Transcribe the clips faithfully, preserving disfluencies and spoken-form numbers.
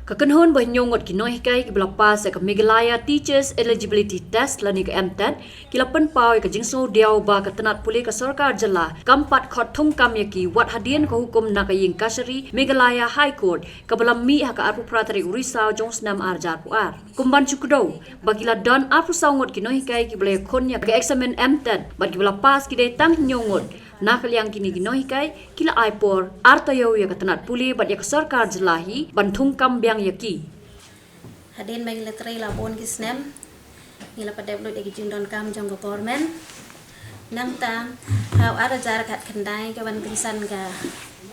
Ka kynhun ba hynñiew ngut ki nonghikai kiba la pass ïa ka Meghalaya Teachers Eligibility Test lane ka MTET ki la pynpaw ïa ka jingsngewdiaw ba ka tnat pule ka sorkar jylla kam pat khot thungkam ïa ki wat hadien ka hukum na ka ïing kashari Meghalaya High Court kaba la mih ha ka arphew phra tarik u Risaw jong u snem ar hajar arphew ar. Kum ban shu kdew ba ki la don arphew saw ngut ki nonghikai kiba la ïakhun ïa ka eksamin MTET bad kiba la pass ki dei tang hynñiew ngut. Na ka liang kine ki nonghikai ki la ai por ar taïew ïa ka tnat pule bad ïa ka sorkar jylla hi ban thungkam biang ïa ki. Hadien ba ngi la trei la bun ki snem, ngi la pat dep lut ïa ki jingdonkam jong ka government. Nangta ha u ar hajar khatkhyndai ka wan kynsan ka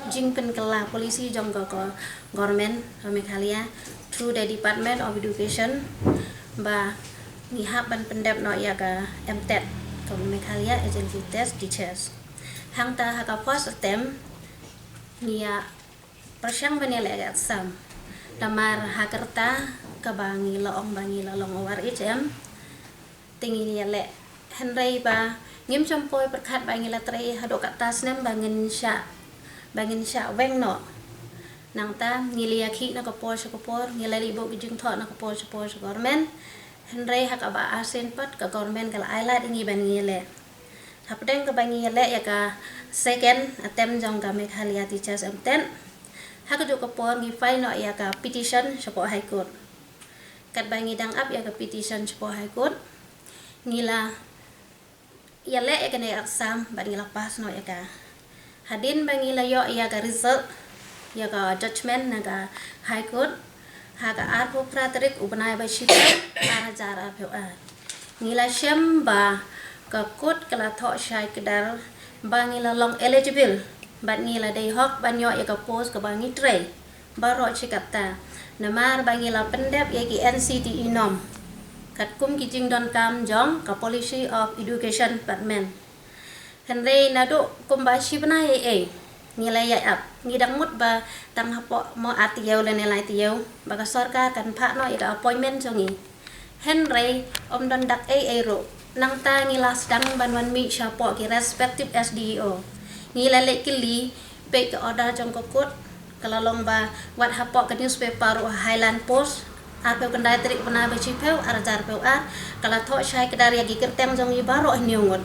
jingpynkylla policy jong ka, ka government of Meghalaya through the Department of Education ba ngi hap ban pyndep noh ïa ka MTET, ka Meghalaya Eligibility Test Teachers. Hangta ha ka first attempt ngi ïa pyrshang ban ïaleh ka exam. Namar ha ka rta kaba ngi la ong ba ngi la long O R H M, te ngi ïaleh. Hynrei ba ngim shym poi pyrkhat ba ngi la trei haduh katta snem ba ngin shah, ba ngin shah weng noh. Nangta ngi la ïakhih na ka por sha ka por, ngi la leit buh ki jingthoh na ka por sha ka por sha government. Hynrei ha kaba arsien pat ka government ka la ai lad ïa ngi ban ngi ïaleh. Hapdeng kaba ngi ïaleh ïa ka second attempt jong ka Meghalaya Teachers MTET, ha kajuh ka por ngi file noh ïa ka petition shapoh High Court. Katba ngi dang ap ïa ka petition shapoh High Court, ngi la ïaleh ïa kane ka exam bad ngi la pass noh ïa ka. Hadien ba ngi la ïoh ïa ka result, ïa ka judgment na ka High Court ha ka arphew phra tarik u bnai ba shiphew, ar hajar arphew ar, ngi la shem ba ka court ka la thoh shai kdar ba ngi la long eligible bad ngi la dei hok ban ïoh ïa ka post kaba ngi trei baroh shi katta. Namar ba ngi la pyndep ïa ki NCTE norm katkum ki jingdonkam jong ka Policy of Education Department. Hynrei naduh kumba shi bnai ei ei ngi la ïai ap, ngi dang mut ba tang hapoh mo ar taïew lane lai taïew ba ka sorkar kan phah noh ïa ka appointment jong ngi. Hynrei ym don dak ei ei ruh. Nangta ngi la sdang ban wan mih shapoh ki respective SDEO. Ngi la leit kylli, peit ka order jong ka court ka la long ba wat hapoh ka newspaper ruh Highland Post, arphew khyndai tarik bnai ba shiphew, ar hajar arphew ar, ka la thoh shai kdar ïa ki kyrteng jong ngi baroh hynñiew ngut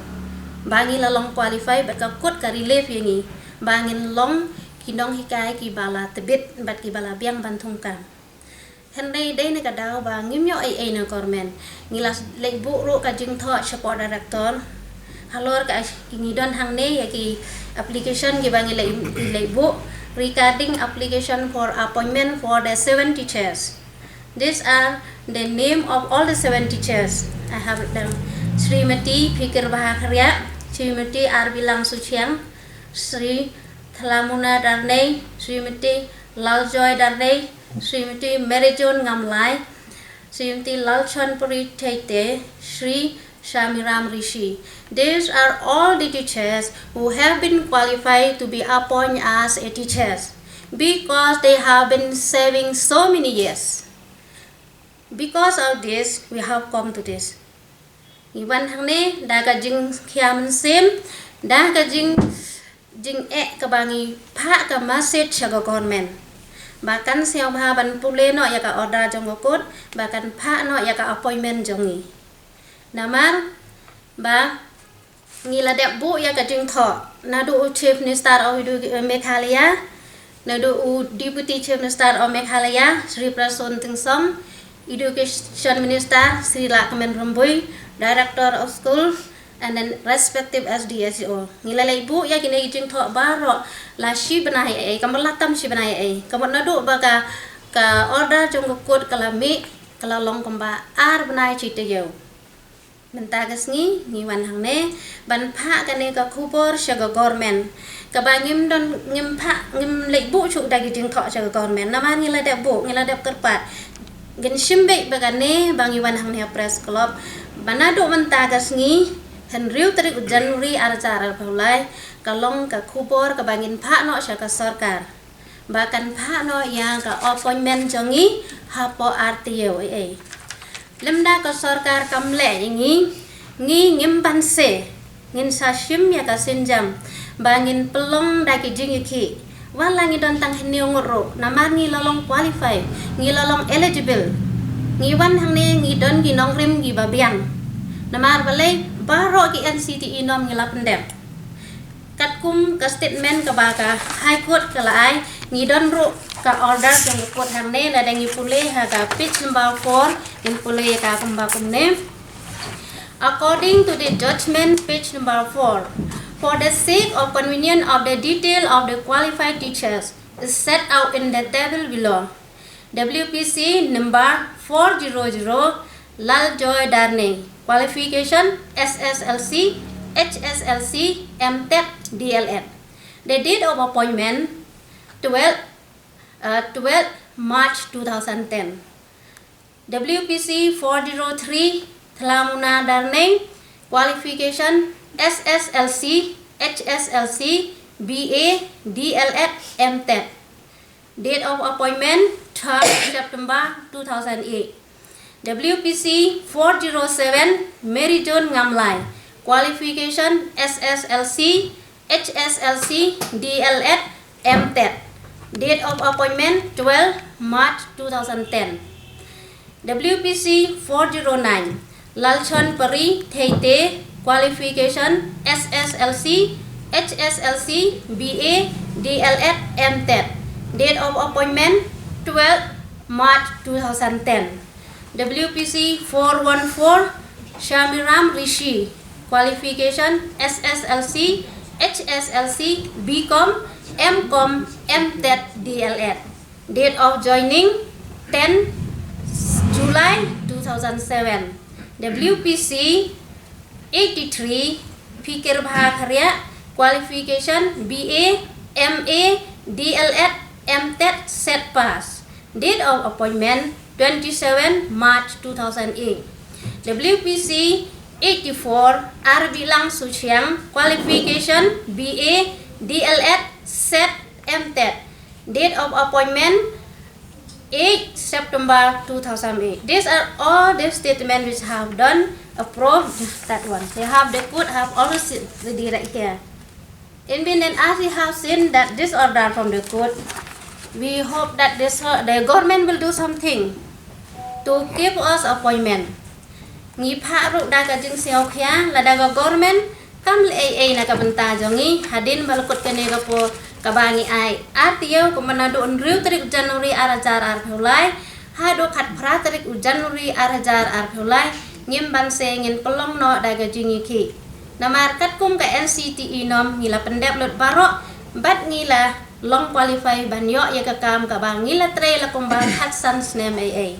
ba ngi la long qualify bad ka court ka relieve ïa ngi ba ngin long ki nonghikai kiba la tbit bad kiba la biang ban thungkam. Hynrei dei na ka daw ba ngim ïoh ei ei na government. Ngi la leit buh ruh ka jingthoh shapoh director. Halor ka ngi don hangne ïa ki application kiba ngi leit, ngi leit buh regarding application for appointment for the seven teachers. These are the name of all the seven teachers. I have written Srimati Phikirbaha Khariah, Srimati R B Langsuchiang, Sri Thalamuna Darnei, Srimati Laljoy Darnei, Srimati Maryjohn Ngamlai, Srimati Lalchonpuri Theite, Sri Shamiram Rishi. These are all the teachers who have been qualified to be appointed as a teachers because they have been serving so many years. Because of this, we have come to this. Ngi wan hangne da ka jingkhia mynsiem, da ka jing, jingeh kaba ngi phah ka message sha ka government ba kan sngewbha ban pule noh ïa ka order jong ka court, ba kan phah noh ïa ka appointment jong ngi. Namar ba ngi la dep buh ïa ka jingthoh naduh u Chief Minister of Edu-, Meghalaya, naduh u Deputy Chief Minister of Meghalaya, Sri Prestone Tynsong, Education Minister, Sri Lahkmen Rymbui, Director of School, and then respective SDSEO. Ngi la leit buh ïa kine ki jingthoh baroh la shi bnai ei ei, kam pat la tam shi bnai ei ei. Kam pat naduh ba ka, ka order jong ka court ka la mih, ka la long kumba ar bnai shi taïew. Mynta ka sngi ngi wan hangne ban phah kane ka khubor sha ka government. Kaba ngim don, ngim phah, ngim leit buh shuh da ki jingthoh sha ka government. Namar ngi la dep buh, ngi la dep kyrpad. Ngin shim beit ba kane ba ngi wan hangne ha press club ba naduh mynta ka sngi, hynriew tarik u January ar hajar arphew lai, ka long ka khubor kaba ngin phah noh sha ka sorkar ba kan phah noh ïa ka appointment jong ngi hapoh ar taïew ei ei. Lymda ka sorkar kam leh ïa ngi, ngi ngim banse, ngin sa shim ïa ka sienjam ba ngin pynlong da ki jingïakhih Wat la ngi don tang hynñiew ngut ruh, namar ngi la long qualify, ngi la long eligible. Ngi wan hangne ngi don ki nongrim kiba biang. Namar balei? Baroh ki N C T E norm ngi la pyndep. Katkum ka statement kaba ka High Court ka la ai, ngi don ruh ka order jong ka court hangne, lada ngi pule ha ka page number four, ngin pule ïa ka kumba kumne. According to the judgment, page number four, for the sake of convenience of the detail of the qualified teachers is set out in the table below. W P C number four zero zero, Laljoy Darneng, qualification S S L C, H S L C, M Tet, D El Ed. The date of appointment, twelve, uh, twelve March two thousand ten. W P C four zero three, Thlamuna Darneng, qualification S S L C, H S L C, B A, D El Ed, M Tet. Date of appointment, third September two thousand eight. W P C four zero seven, Mary John Ngamlai, qualification S S L C, H S L C, D El Ed, M Tet. Date of appointment, twelve March two thousand ten. W P C four zero nine, Lalchonpari Theite, qualification S S L C, H S L C, B A, D El Ed, M Tet. Date of appointment, twelve March two thousand ten. W P C four one four, Shamiram Rishi, qualification S S L C, H S L C, B Com, M Com, M Tet, D El Ed. Date of joining, ten July two thousand seven. W P C eighty-three, Phikir Bha Khariah, qualification B A, M A, D El Ed, M Tet, set pass. Date of appointment, twenty-seven March two thousand eight. W P C eighty-four, Arbilang Suchiang, qualification B A, D El Ed, set, M Tet. Date of appointment, eight September two thousand eight. These are all the statements which have done approved that one. They have, the court have always ready right here. In being, and as we have seen that this order from the court, we hope that this, the government will do something to give us appointment. Ngi phah ruh da ka jingsngewkhia, lada ka government kam leh ei ei na ka bynta jong ngi, hadien ba la kut kane ka por kaba ngi ai. Ar taïew, kumba naduh hynriew tarik January ar hajar arphew lai haduh khatphra tarik u January ar hajar arphew lai, ngim banse ngin pynlong noh da ka jingïakhih. Namar katkum ka N C T E norm ngi la pyndep lut baroh, bad ngi la long qualify ban ïoh ïa ka kam kaba ngi la trei la kumba khatsan snem ei ei.